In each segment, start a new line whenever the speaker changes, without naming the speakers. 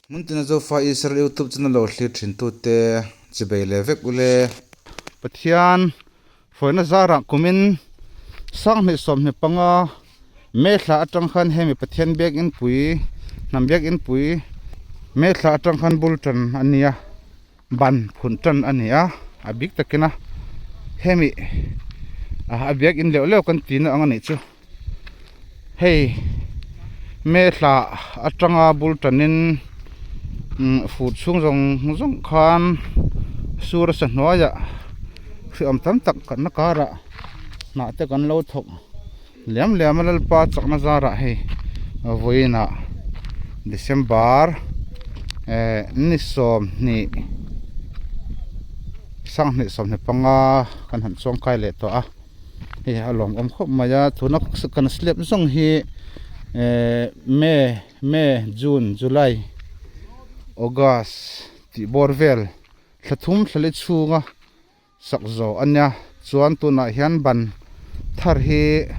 Hmuntina Zofa Israel YouTube channel lo thlir thin tute chibei leh vek ule. Pathian hruaina zarah kumin Sanghnih 25 May thla atang khan hemi Pathian biakinn pui hnam biakinn pui May thla atang khan bul tan a nia ban phun tan a ni a a bik takina hemi a biakinn leuh leuh kan tihna ang a nih chu. Hei May thla atanga bul tanin fur chhung zawng zawng khan sur a sa hnuaiah hriam tam tak kan na karah hnah te kan lo thawk liam liam a Lalpa chakna zarah hei vawiinah December eh ni 20 2025 kan han chuangkai leh tawh a. Hei a lawmawm khawp mai a tuna kan slab zawng hi ehh May May June July August tih bawr vel thla thum thla li chhunga sak zawh a nia chuan tunah hian ban thar hi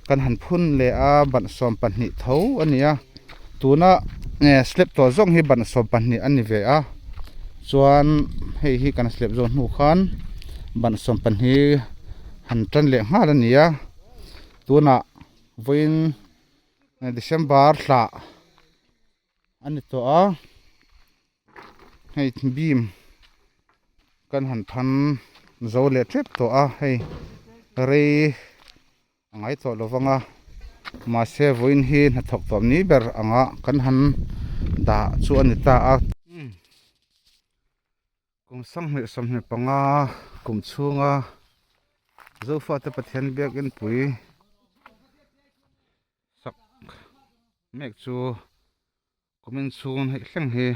kan han phun leh a ban 12 tho a ni a tuna slab tawh zawng hi ban 12 a ni ve a chuan hei hi kan slab zawh hnu khan ban 12 han tan leh nghal a ni a tunah vawiin December thla a ni tawh a hei beam kan han than zo leh tep tawh a hei rei a ngai tawh lo vang a mahse vawiin hi hnathawk tawh ni ber anga kan han dah chu a ni ta a. Kum 2025 kum chhunga Zofate Pathian biakin pui sak mek chu kumin chhung hei thleng hi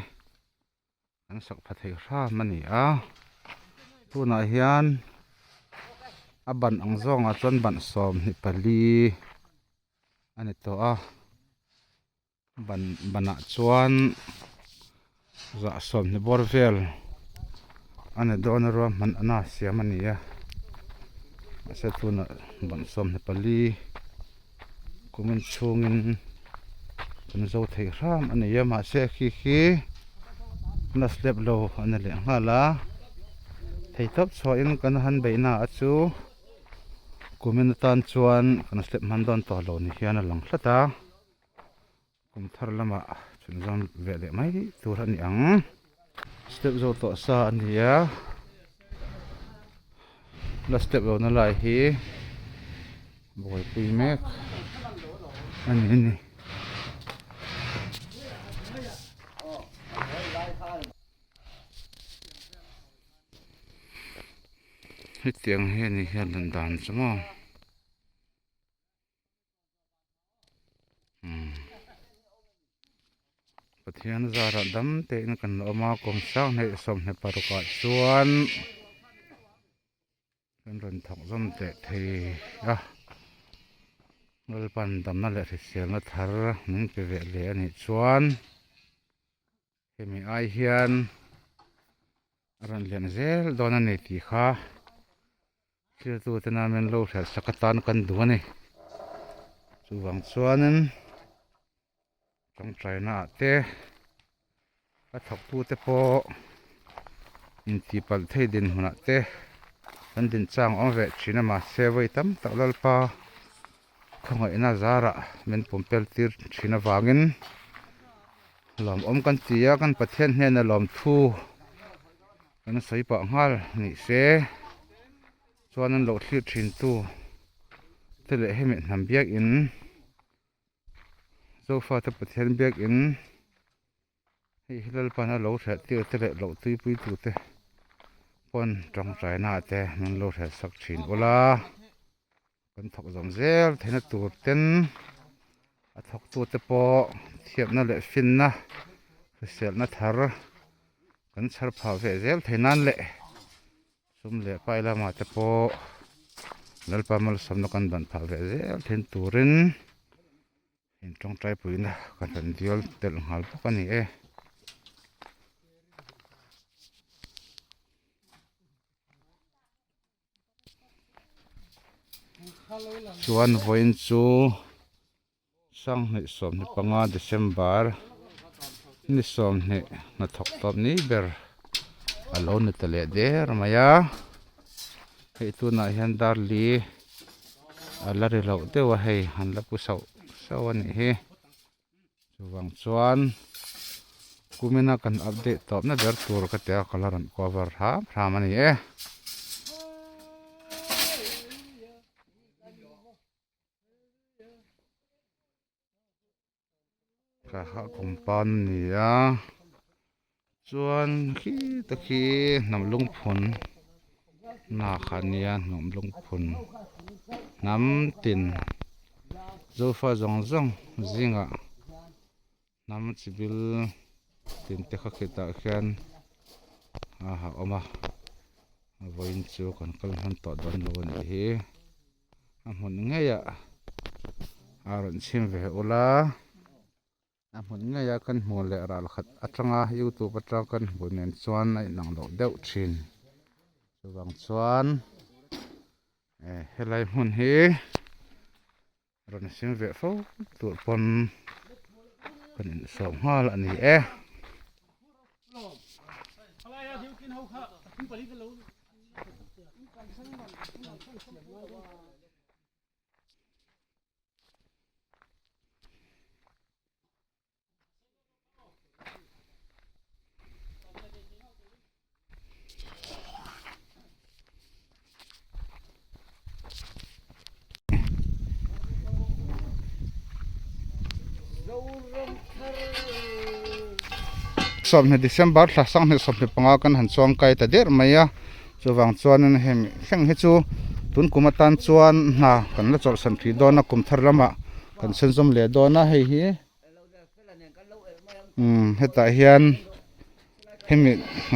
an sak pha thei hram a ni a tunah hian a ban ang zawngah chuan ban 24 a ni tawh a ban banah chuan zah 20 bawr vel a ni dawn a ruahman a na siam a ni a mahse tunah ban 24 kumin chhungin kan zo thei hram a ni a mahse khi khi la slab lo a ni leh nghal a thei tawp chhuahin kan han beihna a chu kumin atan chuan kan slab hman dawn tawh lo ni hian a lang hlat a kum thar lamah chhunzawm ve leh mai tur a ni ang step zo tawh sa a ni a la step lo na lai hi buaipui mek a ni a ni. Hetiang hi a ni hian lan dan chu maw. Pathian zarah dam tein kan awm a kum 2026 ah chuan kan rawn thawk zawm teh thei a Lalpan damna leh hriselna thar min pe ve leh a nih chuan hemi ai hian a rawn lian zel dawn a ni tih kha. Thiltu tena min lo hriat sak atan kan duh a ni. Chuvang chuanin tawngtaina ah te a thawktu te pawh intihpalh thei dinhmunah te kan din chang awm ve thin a mahse vawi tam tak Lalpa khawngaihna zarah min pumpel tir thin avangin lawmawm kan ti a kan Pathian hnena lawmthu. Kan sawi pah nghal ni se chuan an lo thlir thin tu te leh hemi hnam biakin Zofate Pathian biakin hei hi Lalpan a lo hreh tir te leh loh tuipui tu te pawn tawngtaina ah te an lo hreh sak thin ula kan thawk zawm zel theihna tur ten a thawk tu te pawh thiamna leh finna hriselna thar. Kan chhar phah ve zel thei nan leh sum leh pai lamah te pawh Lalpa malsawmna kan dan phah ve zel thin turin in tawngtai puina kan han dial telh nghal bawk a ni e. Chuan vawiin chu. 2025 December Ni sawmhnih hnathawk tawp ni ber a lo ni ta leh der mai a, hei tunah hian dar li a la ri loh deuh a hei an la pu sauh sauh a nih hi chuvang chuan kumina kan update tawpna ber tur ka tia ka la rawn cover hram hram a ni e. Ka ha compound a ni a chuan khi te khi hnam lungphun na kha a nia hnam lungphun hnam tin zofa zawng zawng zingah hnam chi bil tin te kha khitah khian a ha awm a vawiin chu kan kal hman tawh dawn lo a nih hi. A hmun ngeiah a rawn chhim ve ula a hmun ngeia kan hmuh leh ral khat atanga youtube atang kan hmuh nen chuan a inang loh deuh thin chuvang chuan eh helai hmun hi rawn chhim ve fo tur pawn kan insawm nghal a ni e. Sawmhnih December thla sanghnih 25 kan han chuang kai ta der mai a chuvang chuanin hemi thleng hi chu tun kum atan chuan hna kan la chawlhsan hrih dawn a kum thar lamah kan chhunzawm leh dawn a hei hi umm hetah hian hemi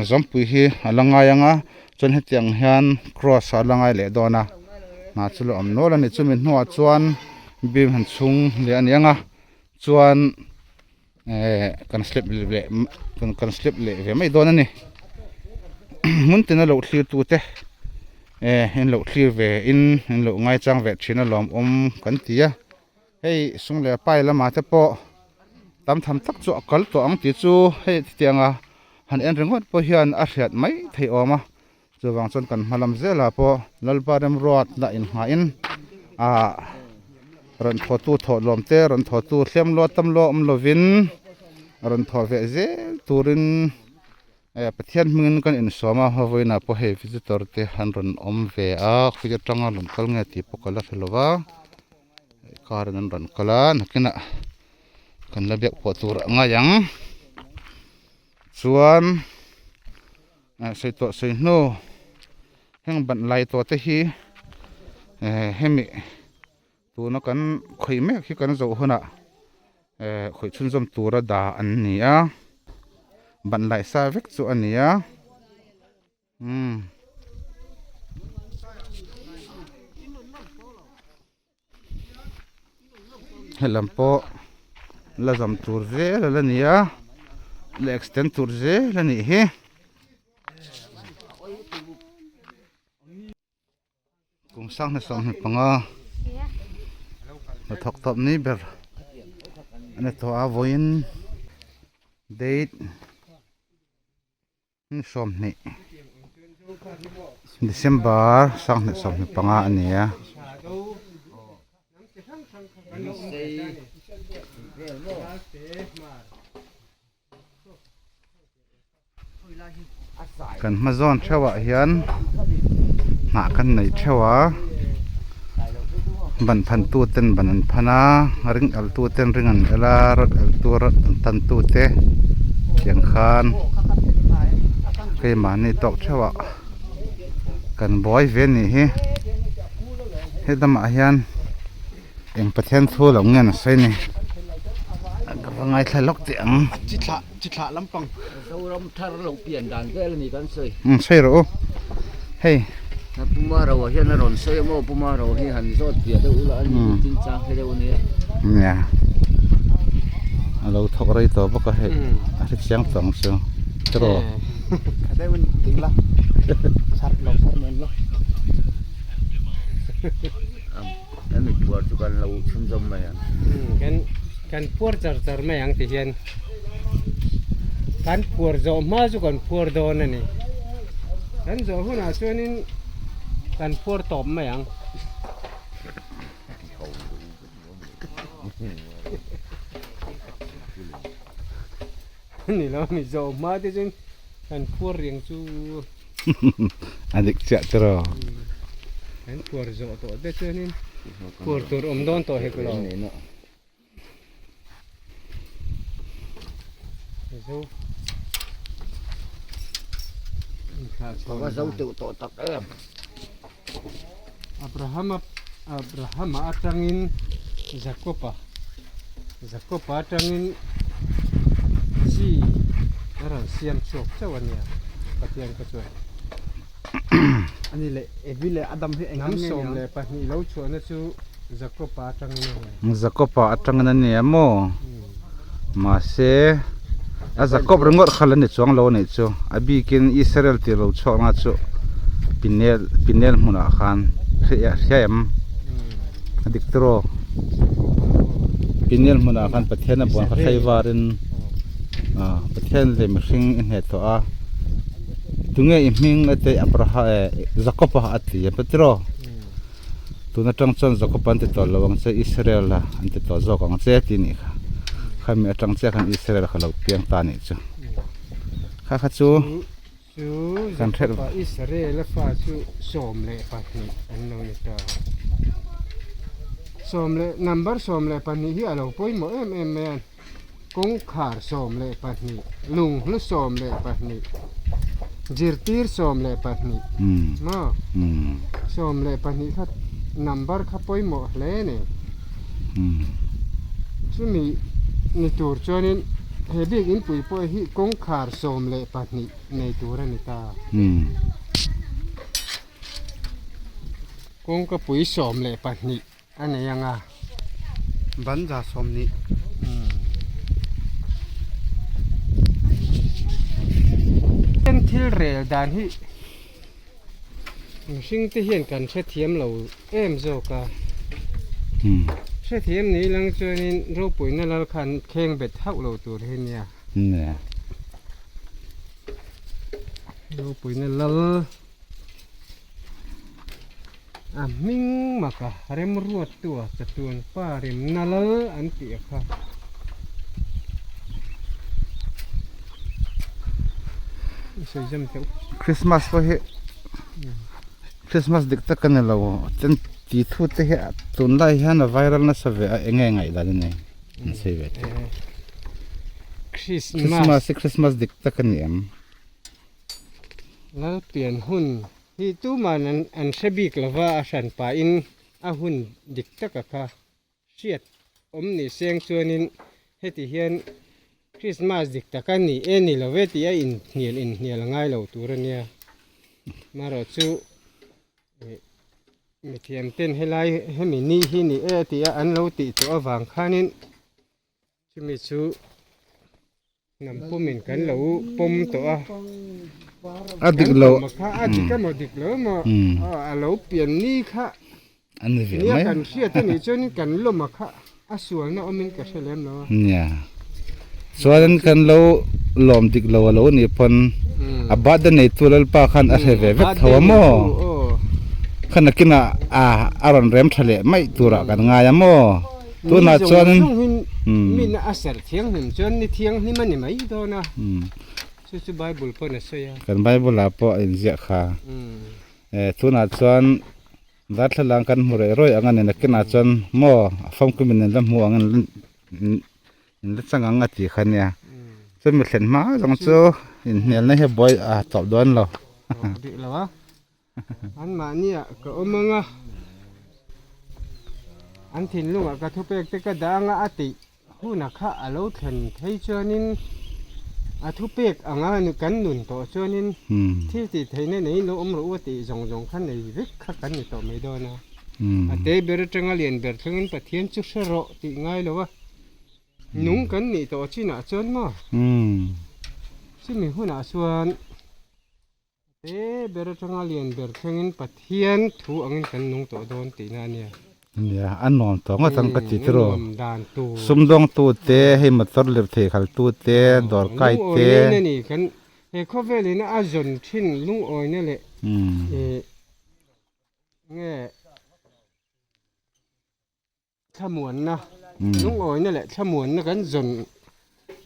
zawmpui hi a la ngai ang a chuan hetiang hian cross a la ngai leh dawn a hna chu la awm nual a ni chumi hnuah chuan beam han chhung leh a ni ang a chuan ehh kan slap leh kan slap leh ve mai dawn a ni hmun tina lo thlir tu te ehh in lo thlir ve in in lo ngaichang ve thin a lawmawm kan ti a. Hei sung leh pai lamah te pawh tam tham tak chu a kal tawh ang tih chu hei chutianga han en ringawt pawh hian a hriat mai theih awm a chuvang chuan kan hma lam zelah pawh Lalpa remruat lah innghahin ah rawn thawhtu thawh lawm te rawn thawhtu hliam luat tam luat awm lovin rawn thawh ve zel turin eh Pathian hmingin kan insawm a vawiinah pawh hei visitor te an rawn awm ve a khawi atanga rawn kal nge tih pawh ka la hre lova. Car in an rawn kal a nakinah kan la biak pawh tur a ngai ang chuan ah sawi tawh sawi hnu heng ban lai tawh te hi eh hemi tuna kan khawih mek hi kan zawh hunah eh khawih chhunzawm tura dah an ni a ban laih sa vek chu a ni a. Umm. Helam pawh la zam tur zel a la ni a la extend tur zel a nih hi. Kum sang hna 25 hnathawk tawp ni ber a ni tawh a vawiin date. 20 December 2025 a ni a. Kan hma zawn theuhah hian hnah kan nei theuh a ban phan tu ten ban an phan a ring el tu ten ring an el a rawt el tu rawt an tan tu te tiang khan keimahni tawk theuhah kan buai ve a nih hi helamah hian eng Pathian thu lo nge an sawi a ni ka va ngaithla lawk teh ang.
Chi thlah lampang Zoram thar lo pian dan vel a ni kan sawi.
Umm sawi rawh u hei.
Puma ro ah hian a rawn sawi a maw Puma ro hi han zawt piah deuh ula a ni chin chang hre deuh a nia.
Nia a lo thawk rei tawh bawk a hei a hre chiang tawh ang chu tiraw.
Tha deuh in ding la sar lo sar nen lo. Kan mi puar chu kan lo chhunzawm mai ang.
Kan kan puar char char mai ang ti hian. Kan phuar zawh hma chu kan phuar dawn a ni. Kan zawh hunah chuanin kan phuar tawp mai ang. Ni lo mi zawh hma te chuan kan phuar reng chu.
A dik chiah chu rawh.
Kan phuar zawh tawh te chuanin phuar tur awm dawn tawh hek lo.
Ka zo teuh tawh tak em.
Abrahama Abrahama atangin Jakoba Jakoba atangin chi a rawn siam chhuak chauh a nia Pathian kha chuan.
Ani leh Evi leh Adam hi eng
Hnam
nge ni
sawm
ang?
leh pahnih lo chhuahna chu Jakoba atangin a ni.
Jakoba atangin a ni a maw? Mahse a Jakob ringawt kha la ni chuang lo a nih chu. A bikin Israel tih lo chhuakna chu Pinel Pinel hmunah khan hria hria em? A dik tiraw? Pinel hmunah khan Pathian a buan kha hlei varin ah Pathian leh mihring i hneh tawh a. Tunge i hming a tei Abraha eh Jakob a ti a tiraw? Tun atang chuan Jakob an ti tawh lo ang che Israel a an ti tawh zawk ang che tih nih kha. Khami atang chiah khan Israel kha lo piang ta nih chu. Kha kha chu
Chu
kan hre
Jakob a Israel a fa chu 12 an lo ni ta. Sawm leh number 12 hi a lo pawimawh em em mai a. Kawngkhar 12, lunghlu 12, zirtir 12 maw? 12 kha number kha pawimawh hle a ni. Chumi ni tur chuanin he bik inpui pawh hi kawngkhar 12 nei tur a ni ta. Kawngkapui 12 A nei ang a.
Ban za 20.
Heng thil rel dan hi mihring te hian kan hrethiam lo em zawk a. Hrethiam ni lang chuanin ropuina lal khan kheng bet hauh lo tur hi nia. Ropuina lal. A hming maka remruattua chatuan pa remna lal an tih a kha. I sawi zam teuh.
Christmas pawh hi Christmas dik tak a ni lo ten ti thu te hi tunlai hian a viral nasa ve a eng nge ngaihdan a nei an sawi ve teh.
Christmas
hi Christmas dik tak a ni em?
Lalpian hun hi tuman an hre bik lova a hran pahin a hun dik taka kha hriat awm ni seng chuanin heti hian Krismas dik taka ni e ni lo ve tih a inhnial inhnial a ngai lo tur a nia. Marawh chu mithiam ten helai hemi ni hi ni e tih a an lo tih tawh avang khanin Chumi chu hnam pumin kan lo pawm tawh a.
A dik lo.
Kha a dik emaw dik lo emaw a lo pian ni kha
a ni ve
nia
mai.
Kan hriat a nih chuan kan lawm a kha a sualna awmin ka hre lem lo a.
Nia. Chuan kan lo lawm dik lo a lo nih pawn a birthday neitu Lalpa khan a hre ve vek tho a maw? Kha nakinah a rawn rem tha leh mai turah kan ngai a maw? Tunah chuan
Ni zawng a serh thianghlim chuan ni thianghlim a ni mai dawn a, chu chu Bible pawn a sawi a.
Kan Bible ah pawh a inziah kha. Tunah chuan darthlalang kan hmu reh rawih ang a ni nakinah chuan maw a famkim in la hmu ang in la chang ang a tih kha nia. Chumi thlen hma zawng chu inhnialna hi a buai a tawp dawn lo.
Dik lo a. Anmahniah ka awm ang a, an thinlungah ka thupek te ka dah ang a, a tih huna kha a lo thlen phei chuanin a thupek anga kan nun tawh chuanin thil tih theihna neiin lo awm rawh u a tih zawng zawng kha nei vek kha kan ni tawh mai dawn a. A te ber atanga lian ber thlengin Pathian chu hre rawh tih ngai lo a, nung kan nih tawh chinah chuan maw? Chumi hunah chuan. Te ber atanga lian ber thlengin Pathian thu angin kan nung tawh dawn tihna a nia.
Nia, a nuam tawh ngawt ang ka ti tiraw.
A nuam dan tur.
Sumdawngtu te, hei motor lirthei khaltu te, dawrkai te.
Lungawina ni kan he khawvelin a zawn thin lungawina leh nge thlamuanna, lungawina leh thlamuanna kan zawn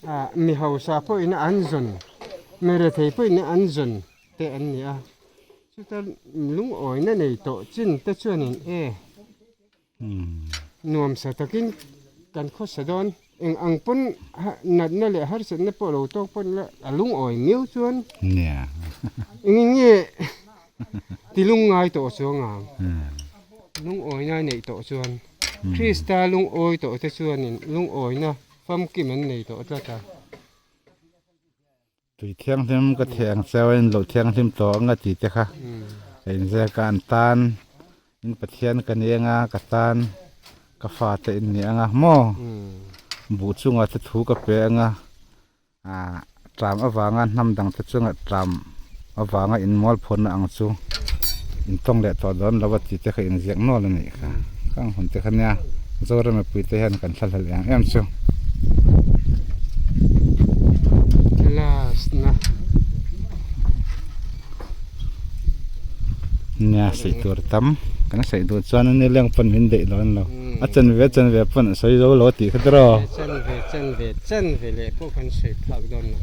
a mi hausa pawhin an zawn, mi rethei pawhin an zawn te an ni a. Chuta lungawina nei tawh chin te chuanin e nuamsa takin kan khawsa dawn. Eng ang pawn natna leh harsatna pawh lo tawk pawn ila a lungawi miau chuan engin nge ti lungngai tawh chuang ang. Lungawina neih tawh chuan Krista lungawi tawh te chuanin lungawina famkim an nei tawh tlat a.
Tui thianghlim ka theh ang cheu a in lo thianghlim tawh ang a ti te kha a inziak a an tan in Pathian ka ni anga ka tan ka fate in ni anga maw buh chungah te thu ka pe anga ah tram avanga hnam dang te chunga tram avanga in mual phawnna ang chu in tawng leh tawh dawn lo a ti te kha inziak nual a nih kha khang hun te kha nia Zoram mipui te hian kan thlahlel eng em chu.
Last na.
Nia sawi tur tam kan sawi duh chuan ani leng pawn min deih dawn lo a chanve chanve pawn a sawi zo lo tih kha tiraw.
Chanve chanve chanve leh pawh kan sawi phak dawn lo.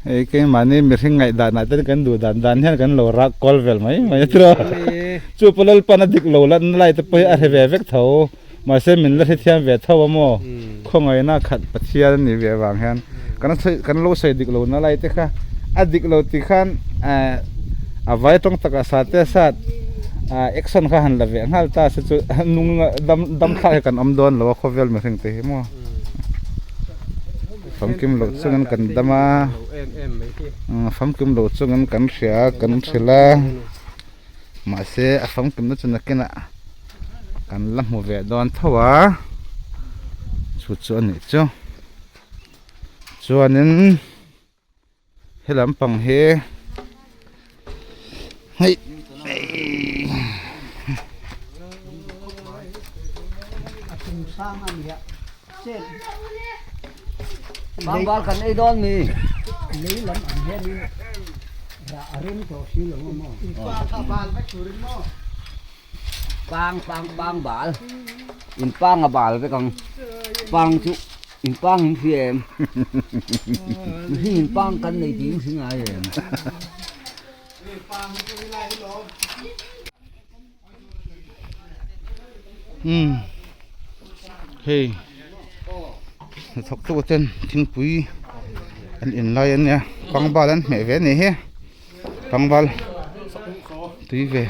Hei keimahni mihring ngaihdan ah ten kan duh dan dan hian kan lo rak kual vel mai mai a tiraw. Chu pawh Lalpan a dik lo lan lai te pawh hi a hre ve vek tho. Mahse min la hrethiam ve tho a maw? Khawngaihna khat Pathian a nih ve avang hian kan sawi kan lo sawi dik lo na lai te kha a dik lo tih khan a vai tawng takah sa te sat action kha han la ve nghal ta se chu nung dam dam thlak hi kan awm dawn lo a khawvel mihring te hi maw. Famkim loh chungin kan dam a, famkim loh chungin kan hria kan hrilh a. Mahse a famkimna chu nakinah kan la hmu ve dawn tho a chu chu a nih chu chuanin he lampang hi hei
Bangbar kan ei dawn mi.
Lei lam ang hianin rah a rem tawh si lo a maw?
Pang pang pang bal. In pang a bal vek ang. Pang chu in pang in hria em? Mihring in pang kan nei tih in hre ngai em?
Umm hei hnathawk tu ten thingpui an in lai a nia pangbal an hmeh ve a nih hi pangbal tui ve.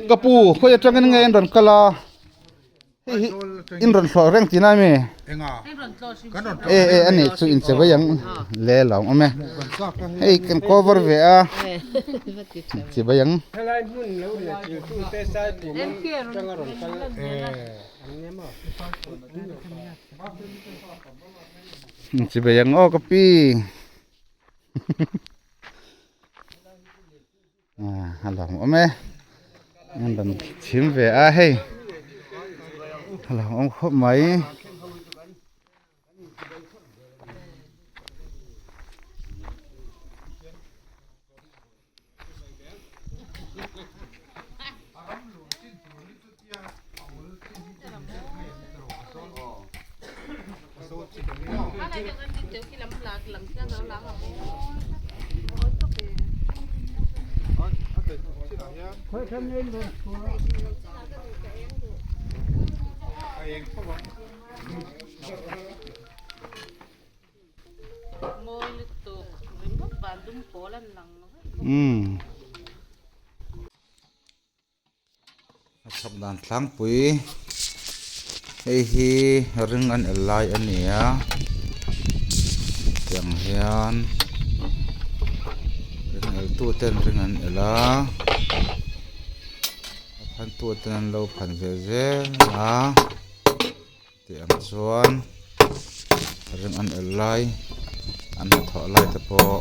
Ka pu khawi atangin nge in rawn kal a. Hei hi in rawn hlawh reng tih na ami? E e ani chu in che vai ang le lo awm e. Hei kan cover ve a che vai ang. Che vai ang aw ka pi. A lawm awm e an rawn chhim ve a hei a lawm awm khawp mai. A chhawp dan tlangpui hei hi ring an el lai a ni a tiang hian ring el tu ten ring an el a a phan tu ten an lo phan ve zel a tiang chuan ring an el lai an hnathawh lai te pawh.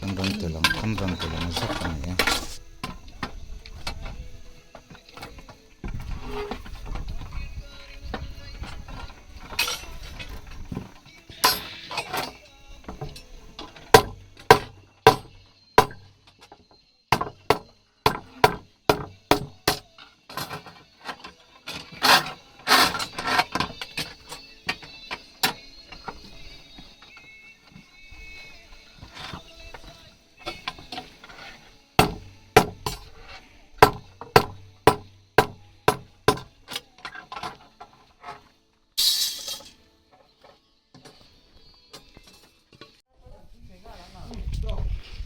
Kan rawn tel ang kan rawn tel ang zat a ni e.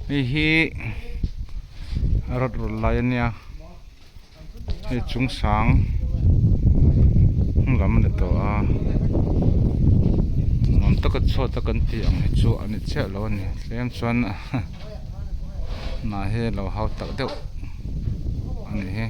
Hei hi rawt rawlh lai a nia hei chung sang hnung lam a ni tawh a nuam taka chhuat a kan tih ang hi chu a ni chiah lo a ni tlem chuan hnah hi a lo hau tak deuh a ni hi.